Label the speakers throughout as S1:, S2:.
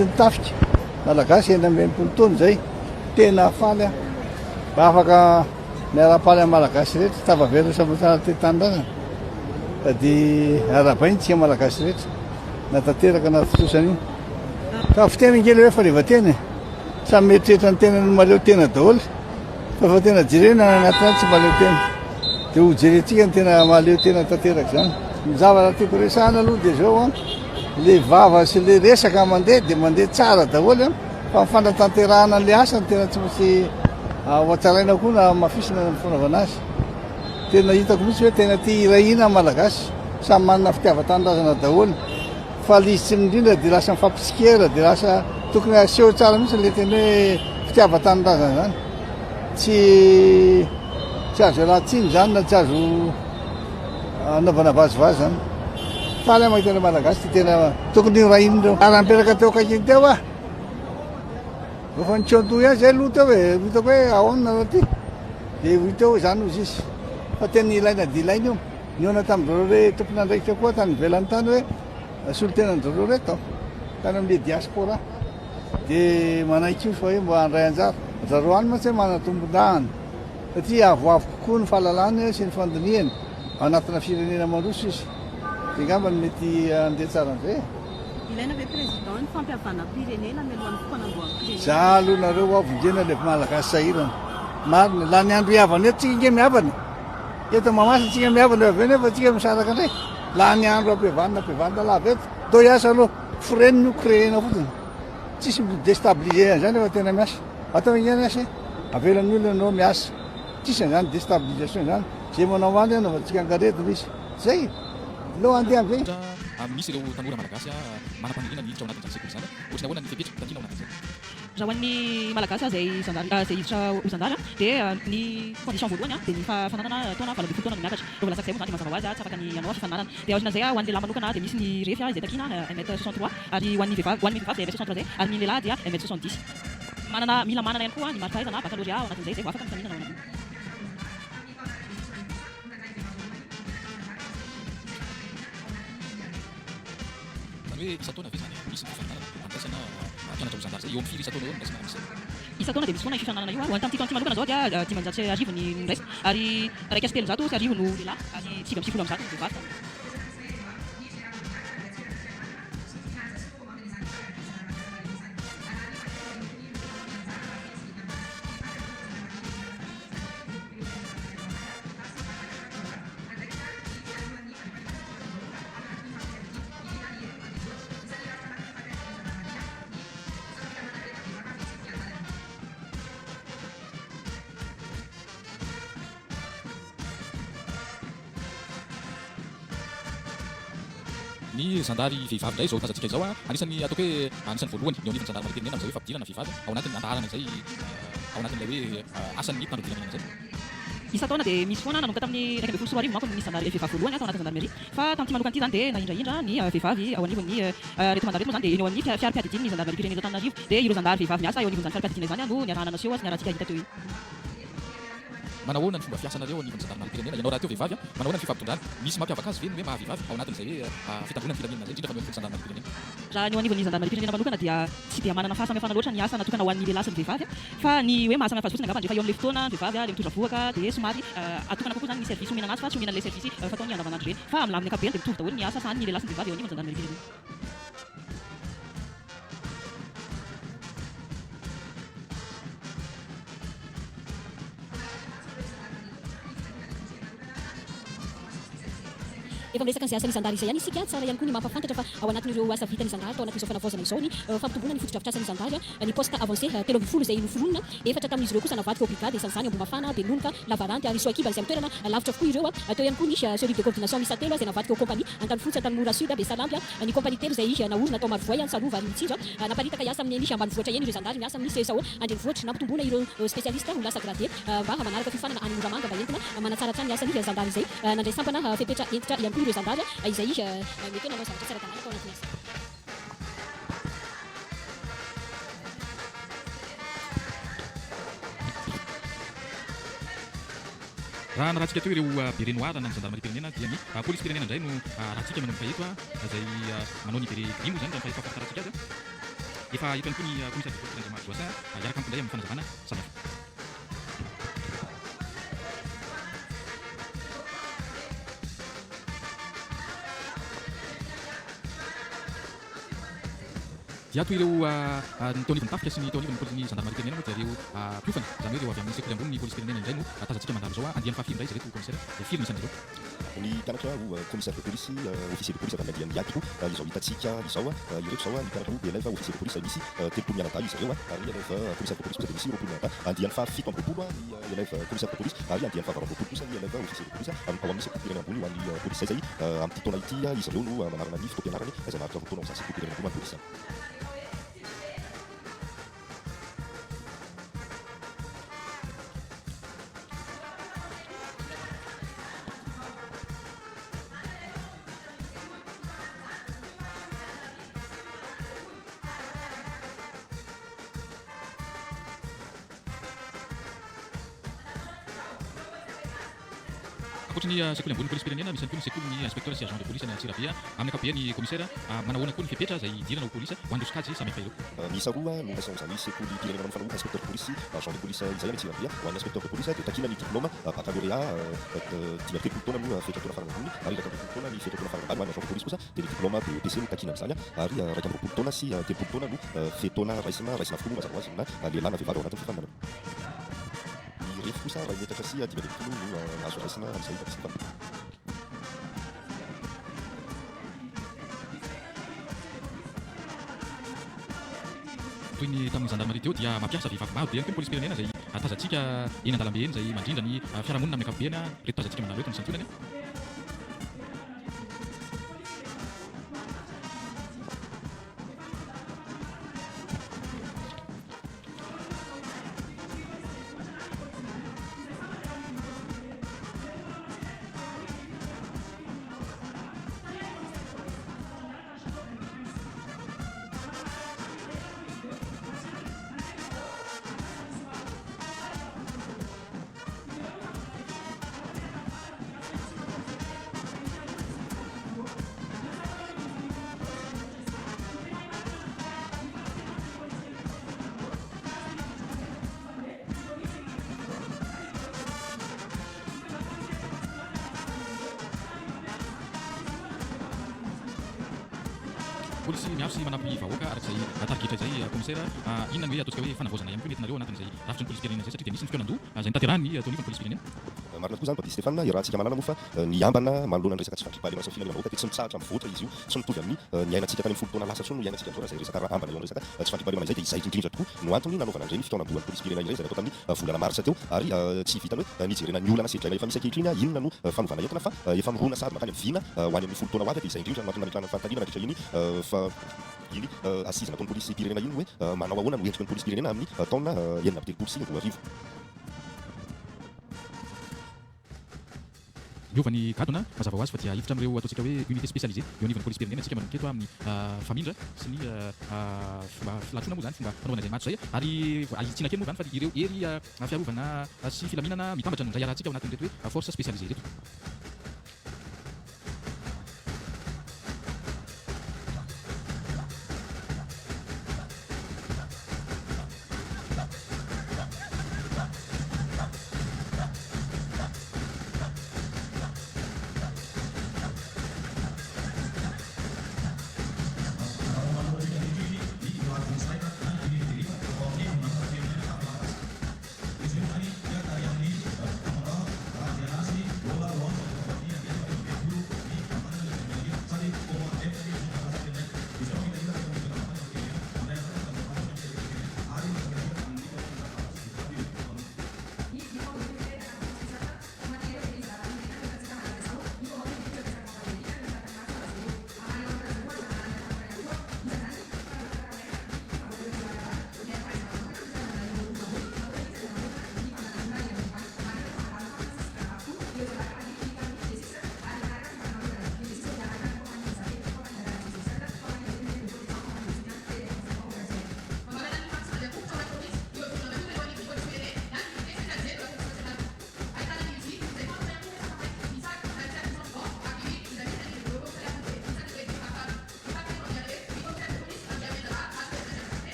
S1: Fetin'ny tafika malagasy 66 taona izay. Tena faly aho mba afaka miara-paly amin'ny malagasy rehetra, tafaverina soamantsara teto tanindrazana. Sady arahabaina isika malagasy rehetra na tanteraka na tontosa an'io. Fa fiteny ange ilay hoe fahaleovantena e. Samy mieritreritra ny tenany ho mahaleo tena daholo. Fa efa tena jerena any anatiny any tsy mahaleo tena. Dia ho jerentsika ny tena mahaleo tena tanteraka izany. Ny zavatra tiako resahana aloha dia izao an, le vava sy le resaka mandeha dia mandeha tsara daholo an, fa ny fanatanterahana an'le asa no tena tsy maintsy ho hatsaraina koa na hamafisina ny fanaovana azy. Tena hitako mihitsy hoe tena tia hiray hina ny Malagasy, samy manana fitiavan-tanindrazana daholo. Fa le izy tsy mirindra dia lasa mifampitsikera dia lasa tokony aseho tsara mihitsy le tena hoe fitiavan-tanindrazana zany. Tsy tsy azo ialan-tsiny zany na tsy azo anaovana vazivazy zany. Faly aho mahita ireo Malagasy tia tena tokony ho rahiny ireo. Ary nipetraka teo akaikiny teo aho. Efa nitsoa-doha ihany zay aloha teo e, hitako hoe ahoana raha ty. Dia ho hita eo izany hozy izy. Fa tena ilaina dia ilaina io. Nihaona tamin-dry zareo re tompon'andraikitra koa tany ivelany tany hoe solontenan-dry zareo reto tany amin'ilay diaspora. Dia manaiky io fa hoe mba handray anjara. Ry zareo any mantsy hoe manatombondahana satria avoavo kokoa ny fahalalany sy ny fandinihany ao anatina firenena mandroso izy. Dia angamba no mety handeha tsara amin'izay e.
S2: Ilaina ve président ny fampihavanam-pirenena mialohan'ny fotoanamboam-pirenena?
S1: Za aloha nareo hoa vonjena le malagasy sahirana. Marina, lany andro hihavana eto tsika nge mihavana. Eto Mahamasina tsika mihavana avy eo nefa tsika misaraka ndray. Lany andro ampihavanina ampihavanina lava eto. Ndao hiasa aloha. Foreniny io créer-na fotsiny. Tsisy mi-destabiliser an'izany rehefa tena miasa. Atao inona asa e? Avelan'ny olona ianao miasa. Tsisy an'izany destabilisation izany. Izay manao any anaovantsika angaredona izy. Zay e! Aleo handeha amizay.
S3: Misy ireo tanora malagasy manam-paniriana ny hiditra ao anatin'izany sekoly izany. Ohatry ny ahoana ny fepetra takiana ao anatin'izay?
S2: Raha ho an'ny Malagasy izay zandary izay hiditra ho zandary dia ny condition voalohany dia ny fananana taona 18 taona no miakatra. Raha vao latsak'izay moa izany dia mazava ho azy tsy afaka ny hanao fifaninanana. Dia aorian'izay ho an'ny lehilahy manokana dia misy ny refy izay takiana un mètre 63 ary ho an'ny vehivavy ho an'ny vehivavy dia un mètre 63 izay ary ny lehilahy dia un mètre 70. Manana mila manana ihany koa ny mari-pahaizana baccalauréat ao anatin'izay izay vao afaka mifaninana ao anatin'io.
S3: Izany hoe isan-taona ve izany misy ny fifaninanana andraisana mpianatra ho zandary izay? Eo amin'ny firy isan-taona eo no andraisana amin'izay?
S2: Isan-taona dia misy foana io fifaninanana io. Ho an'ny tamin'ity taona ity manokana izao dia 1500 ny noraisina ary 1301 no lehilahy ary 199 no vehivavy tamin'izay.
S3: Ny zandary vehivavy indray izao tazantsika izao, anisan'ny ataoko hoe anisan'ny voalohany eo anivon'ny zandarimariam-pirenena amin'izay hoe fampidirana vehivavy ao anatin'ny andaharana izay ao anatin'ilay hoe asan'ny mpitandro ny filaminana izay.
S2: Isan-taona dia misy foana, nanomboka tamin'ny 2011 manko no nisy zandary vehivavy voalohany tao anatin'ny zandarmeria, fa tamin'ity manokana ity izany dia nahindrahindra ny vehivavy ao anivon'ny ireto mandalo ireto moa izany dia eny eo amin'ny fiarim-piadidian'ny zandarimariam-pirenena eto Antananarivo dia ireo zandary vehivavy miasa eo anivon'izany fiarim-piadidiana izany no niarahana naseho sy niarahantsika hita teo iny.
S3: Manao ahoana ny fomba fiasanareo ao anivon'ny zandarimariam-pirenena? Ianao rahateo vehivavy, manao ahoana ny fifampitondrana? Misy mampiavaka azy ve ny hoe maha vehivavy ao anatin'izay hoe fitandroana ny filaminana izay, indrindra fa ny eo anivon'ny zandarimariam-pirenena?
S2: Raha ny eo anivon'ny zandarimariam-pirenena manokana dia tsy dia manana fahasamihafana loatra ny asa natokana ho an'ny lehilahy sy ny vehivavy fa ny hoe mahasamihafa azy fotsiny angamba rehefa eo amin'ilay fotoana ny vehivavy ilay mitondra vohoka dia somary atokana kokoa izany ny service omena anazy fa tsy omena an'ilay service fataony andavanandro ireny fa amin'ny lafiny ankapobeny dia mitovy daholo ny asa sahanin'ny lehilahy sy ny vehivavy eo anivon'ny zandarimariam-pirenena.
S4: Efa miresaka an'izay asan'ny zandary izay ihany isika, tsara ihany koa ny mampahafantatra fa ao anatin'ireo asa vitan'ny zandary tao anatin'izao fanavaozana izao ny fampitomboana ny fotodrafitrasan'ny zandary, ny poste avancé 13 izay noforonina, efatra tamin'izy ireo kosa navadika ho brigade, isan'izany Ambohimafana, Belonoka, Lavaranty ary Soakiba izay amin'ny toerana lavitra avokoa ireo. Teo ihany koa ny cellule de coordination miisa telo izay navadika ho compagnie, Antanifotsy, Antanimora Sud, Besalampy, ny compagnie telo izay naorina tao Marovoay, Antsalova ary Mitsinjo. Naparitaka hiasa amin'ny ambanivohitra eny ireo zandary miasa amin'ny CSAO Andrenivohitra. Nampitomboina ireo spécialiste ho lasa gradé mba manaraka fiofanana any Moramanga mba entina manatsara hatrany ny asan'ny zandary izay nandray sampana fepetra hentitra ihany koa ireo zandary izay mety hoe nanao zavatra tsy ara-dalàna tao anatin'ny asa.
S3: Raha narahantsika teo ireo béret noir na ny zandarimariam-pirenena dia ny polisim-pirenena indray no arahantsika manomboka eto izay manao ny béret gris moa izany raha ny fahafantarantsika azy. Efa eto ihany koa ny Commissaire de police Randriamaro Joassin hiaraka amiko indray amin'ny fanazavana samihafa. Dia toy ireo ny teo anivon'ny tafika sy ny teo anivon'ny pôlisy ny zandarimariam-pirenena moa dia ireo mpiofana, izany hoe ireo avy amin'ny sekoly ambony ny pôlisim-pirenena indray no tazantsika mandalo izao. Andiany fahafiry indray izy ireto Commissaire? Dia firy ny isan'izy ireo?
S5: Ny mpianatra ho commissaire de police, officier de police avy amin'ny andiany Iadiko izao hitantsika izao. Ireto izao ny mpianatra ho élève officier de police misy 30 mianadahy izy ireo ary ny élève commissaire de police kosa dia misy 20 mianadahy. Andiany fahafito amby roapolo ny élève commissaire de police ary andiany fahavalo amby roapolo kosa ny élève officier de police ao amin'ny sekolim-pirenena ambony ho an'ny polisy izay amin'ity taona ity izy ireo no manarana ny fotoam-pianarany izay maharitra 2 taona ao amin'izany sekolim-pirenena ambony ho an'ny polisy izany.
S3: Ankoatry ny sekoly ambony polisim-pirenena, misy ihany koa ny sekolin'ny inspecteur sy agent de police any Antsirabe. Amin'ny ankapobeny commissaire, manao ahoana koa ny fepetra izay hidirana ho polisy ho an'ireo sokajy samihafa ireo?
S5: Miisa roa no raisina amin'izany sekolim-pirenena manofana ho inspecteur de police sy agent de police izay any Antsirabe. Ho an'ny inspecteur de police dia takiana ny diplaoma baccalauréat 35 taona no fetra-taona farany ambony ary 21 taona ny fetra-taona farany ambany. Ho an'ny agent de police kosa dia ny diplaoma BEPC no takiana amin'izany ary 21 taona sy 30 taona no fe-taona raisina, raisina avokoa moa mazava ho azy na lehilahy na vehivavy ao anatin'ny fifaninanana. Ny refy kosa iray metatra sy 65 no azo raisina amin'izay participant.
S3: Toy ny tamin'ny zandarimaria teo dia mampiasa vehivavy maro be ihany koa ny polisim-pirenena izay tazantsika eny an-dalambe eny izay mandrindra ny fiarahamonina amin'ny ankapobeny. Ireto tazantsika mandalo eto ny santionany. Polisy miaro sy manampy vahoaka araka izay tarigetra izay Commissaire. Inona no hoe ataontsika hoe fanavaozana ihany koa nentinareo ao anatin'izay rafitry ny polisim-pirenena izay satria dia nisy ny fikaonandoha izay notanterahin'ny teo anivon'ny polisim-pirenena.
S5: Marina tokoa izany Babie Stéphane, iarahantsika mahalala moa fa ny ambana manoloana ny resaka tsy fandriampahalemana sy ny filaminam-bahoaka dia tsy mitsahatra mivoatra izy io, tsy mitovy amin'ny niainantsika tany amin'ny 10 taona lasa intsony no iainantsika amin'izao raha izay resaka ambana eo amin'ny resaka tsy fandriampahalemana izay dia izay indrindra tokoa no antony nanaovana an'ireny fikaonandohan'ny polisim-pirenena ireny izay natao tamin'ny volana marsa teo ary tsy vitan'ny hoe nijerena ny olana sedraina efa misy ankehitriny inona no fanovana entina fa efa mirona sahady mankany amin'ny vina ho any amin'ny 10 taona ho avy dia izay indrindra no antony nametrahana ny fanontaniana nandritra iny fa iny assise nataon'ny polisim-pirenena iny hoe manao ahoana no endriky ny polisim-pirenena amin'ny taona 2036.
S3: Miova ny gadona, mazava ho azy fa dia hiditra amin'ireo ataontsika hoe unité spécialisée eo anivon'ny polisim-pirenena isika manomboka eto amin'ny famindra sy ny fomba filatroana moa izany, fomba fanaovana izay matso izay ary ahitsiana kely moa izany fa ireo hery fiarovana sy filaminana mitambatra no indray iarahantsika ao anatin'ireto hoe force spécialisée ireto.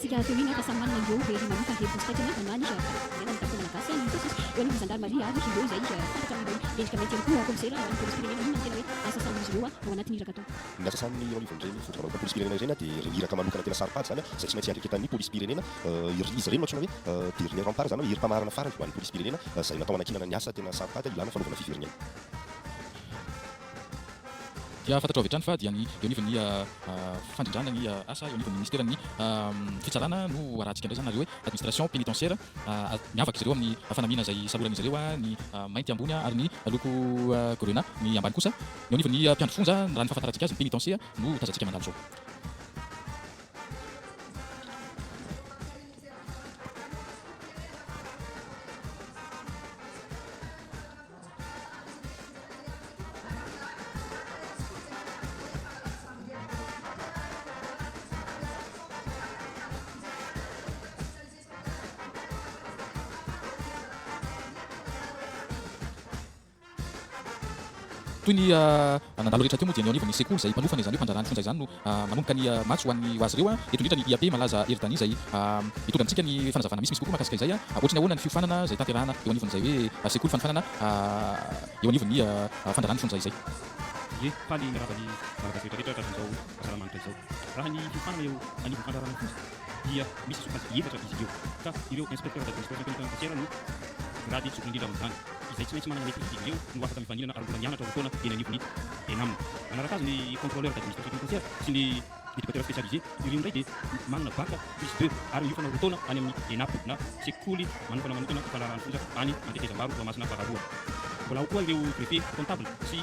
S4: Noresahantsika teo iny fa samy manana ireo hery manokana, hery vonjitaikana na ny firenena ny tafika malagasy, ny polisy eo anivon'ny zandarimaria ary ireo izay fantatra amin'ilay endrika mainty ihany koa, kaomisera ny polisim-pirenena. Inona no tena hoe asa sahanin'izy ireo ao anatin'ny iraka atao?
S5: Ny asa sahaniny eo anivon'ireny vondrona manokan'ny polisim-pirenena ireny dia ireo iraka manokana tena saro-pady izany izay tsy maintsy iandraiketan'ny polisim-pirenena. Izy ireny no antsoina hoe dernier rempart, izany hoe hery mpamaharana farany ho an'ny polisim-pirenena izay natao hanankinana ny asa tena saro-pady ilana fanaovana fiveriniaina.
S3: Dia fantatrao avy hatrany fa dia ny eo anivon'ny fandrindrana ny asa eo anivon'ny minisiteran'ny fitsarana no arahantsika indray izany na ireo hoe administration pénitentiaire. Miavaka izy ireo amin'ny fanamiana izay saloran'izy ireo, ny mainty ambony ary ny loko grenat ny ambany kosa. Ny eo anivon'ny mpiandry fonja, raha ny fahafantarantsika azy, ny pénitencier no tazantsika mandalo izao. Toy ny nandalo rehetra teo moa dia ny eo anivon'ny sekoly izay mpanofana izany hoe mpandraharaha ny fonja izany no manomboka ny matso ho an'ny ho azy ireo. Eto indrindra ny IAP Malaza Herdani izay mitondra amintsika ny fanazavana misimisy kokoa mahakasika izay. Ohatry ny ahoana ny fiofanana izay tanterahana eo anivon'izay hoe sekoly fanofanana eo anivon'ny fandraharahan'ny fonja izay.
S6: Ie, faly miarahaba ny Malagasy rehetra rehetra tratran'izao asaramanitra izao. Raha ny fiofanana eo anivon'ny fandraharahana fonja dia misy sokajy efatra izy ireo ka ireo inspecteur d'administration pénitentiaire no grady zokiny indrindra amin'izany. Izay tsy maintsy manana maîtrise izy ireo no afaka mifaninana ary mbola mianatra roa taona eny anivon'ny ENAM. Manaraka azy ny contrôleur d'administration pénitentiaire sy ny éducateur spécialisé. Ireo indray dia manana bac plus deux ary miofana roa taona any amin'ny ENAP na sekoly manokana manokana fandraharahan'ny fonja any Antetezambaro Toamasina faharoa. Mbola ao koa ireo greffier comptable sy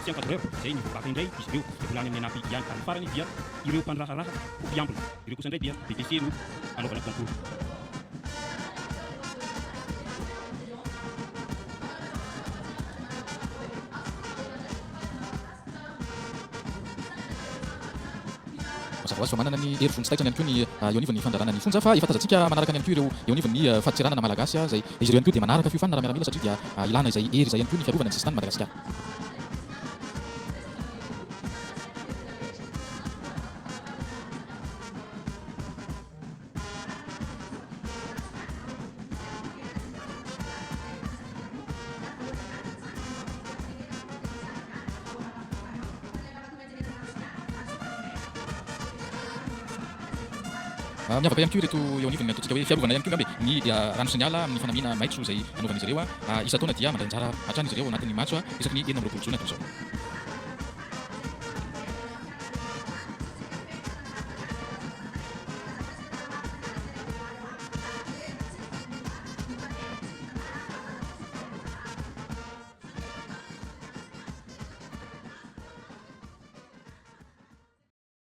S6: sy encadreur izay niveau bac indray izy ireo dia mbola any amin'ny ENAP ihany ary ny farany dia ireo mpandraharaha ho mpiambina. Ireo kosa indray dia BEPC no anaovana concours.
S3: Mazava ho azy fa manana ny hery vonjy taitra ihany koa ny eo anivon'ny fandrarana ny fonja fa efa tazantsika manaraka ihany koa ireo eo anivon'ny fadintseranana malagasy izay izy ireo ihany koa dia manaraka fiofanana ara-miaramila satria dia ilana izay hery izay ihany koa ny fiarovana ny sisintany Madagasikara. Miavaka ihany koa ireto eo anivon'ny ataontsika hoe fiarovana ihany koa angamba e, ny rano sy ny ala amin'ny fanamiana maitso izay anaovan'izy ireo. Isan-taona dia mandray anjara hatrany izy ireo ao anatin'ny matso isaky ny 26 jona toy izao.